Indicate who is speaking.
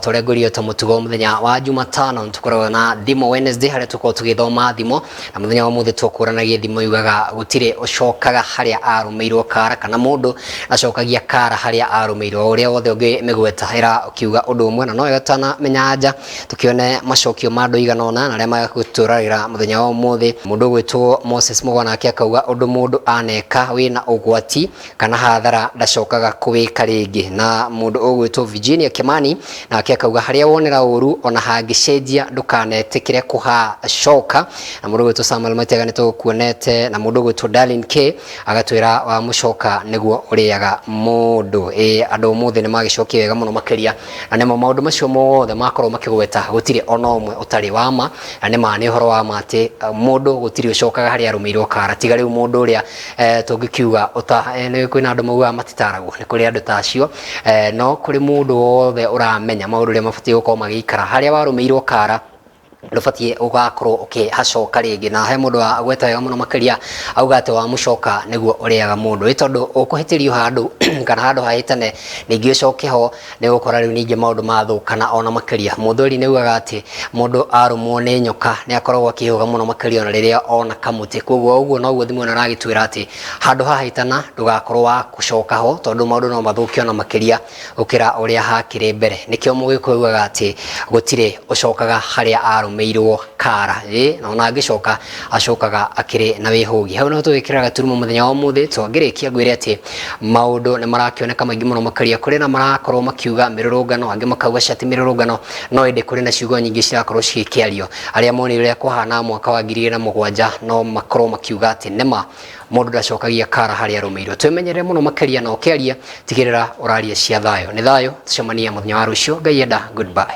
Speaker 1: Ta ũrĩa ngwĩrire, ta mũtugo, mũthenya wa Jumatano nĩtũkoragwo na Thimo Wednesday, harĩa tũkoragwo tũgĩthoma thimo, na mũthenya wa ũmũthĩ tũkũranagia thimo yugaga gũtirĩ ũcokaga harĩa arũmĩirwo kara, kana mũndũ acokagia kara harĩa arũmĩirwo. Ũrĩa wothe ũngĩmĩgweta ĩra ũkiuga ũndũ ũmwe, na no wega tũtanamenya anja tũkĩone macokio ma andũ igana ũna na arĩa magũtũragĩra mũthenya wa ũmũthĩ. Mũndũ ũgwĩtwo Moses Mũgwa nake akauga ũndũ mũndũ aneka wĩna ũgwati kana hathara ndacokaga kũwĩka rĩngĩ. Na mũndũ ũgwĩtwo Virginia Kimani nake akauga harĩa wonera ũru ona hangĩcenjia ndũkanetĩkĩre kũhacoka. Na mũndũ ũgwĩtwo Samuel Matega nĩ tũkuonete, na mũndũ ũgwĩtwo Darlene K agatwĩra wa mũcoka nĩguo ũrĩaga mũndũ. Ĩ andũ ũmũthĩ nĩ magĩcokia wega mũno makĩria, na nĩmo maũndũ macio mothe makorwo makĩgweta gũtirĩ ona ũmwe ũtarĩ wa ma, na nĩ ma nĩ ũhoro wa ma atĩ mũndũ gũtirĩ ũcokaga harĩa arũmĩirwo kara, tiga rĩu mũndũ ũrĩa tũngĩkiuga ũta nĩ kwĩna andũ maugaga matitaragwo, nĩ kũrĩ andũ ta acio, no kũrĩ mũndũ wothe ũramenya maũndũ ũrĩa mabatiĩ gũkorwo magĩikara harĩa warũmĩirwo kara, ndũbatiĩ ũgakorwo ũkĩhacoka rĩngĩ. Na he mũndũ wagweta wega mũno makĩria, auga atĩ wa mũcoka nĩguo ũrĩaga mũndũ, ĩ tondũ ũkũhĩtĩrio handũ kana handũ hahĩtane, ningĩ ũcoke ho, nĩ ũgũkora rĩu ningĩ maũndũ mathũkana ona makĩria. Mũthuri nĩ augaga atĩ mũndũ arũmwo nĩ nyoka nĩ akoragwo akĩhũga mũno makĩria ona rĩrĩa ona kamũtĩ. Koguo ũguo noguo thimũ ĩno ĩragĩtwĩra atĩ handũ hahĩtana ndũgakorwo wa gũcoka ho, tondũ maũndũ no mathũke ona makĩria gũkĩra ũrĩa hakĩrĩ mbere. Nĩkĩo Mũgĩkũyũ augaga atĩ gũtirĩ ũcokaga harĩa arũmĩirwo kara, ĩ na ona angĩcoka acokaga akĩrĩ na wĩhũgi. Hau niho tũgĩkĩra gaturumo mũthenya wa ũmũthĩ. Twangĩrĩkia ngwĩre atĩ maũndũ nĩ marakĩoneka maingĩ mũno makĩria, kũrĩ na marakorwo makiuga mĩrũrũngano, angĩ makauga cia ti mĩrũrũngano, no ĩndĩ kũrĩ na ciugo nyingĩ cirakorwo cigĩkĩario. Arĩa monire ũrĩa kwahana mwaka wa 2007 no makorwo makiuga atĩ nĩma mũndũ ndacokagia kara harĩa arũmĩirwo. Twĩmenyerere mũno makĩria, na ũkĩaria tigĩrĩra ũraria cia thayũ. Nĩ thayũ, tũcemanie mũthenya wa rũciũ Ngai enda. Goodbye.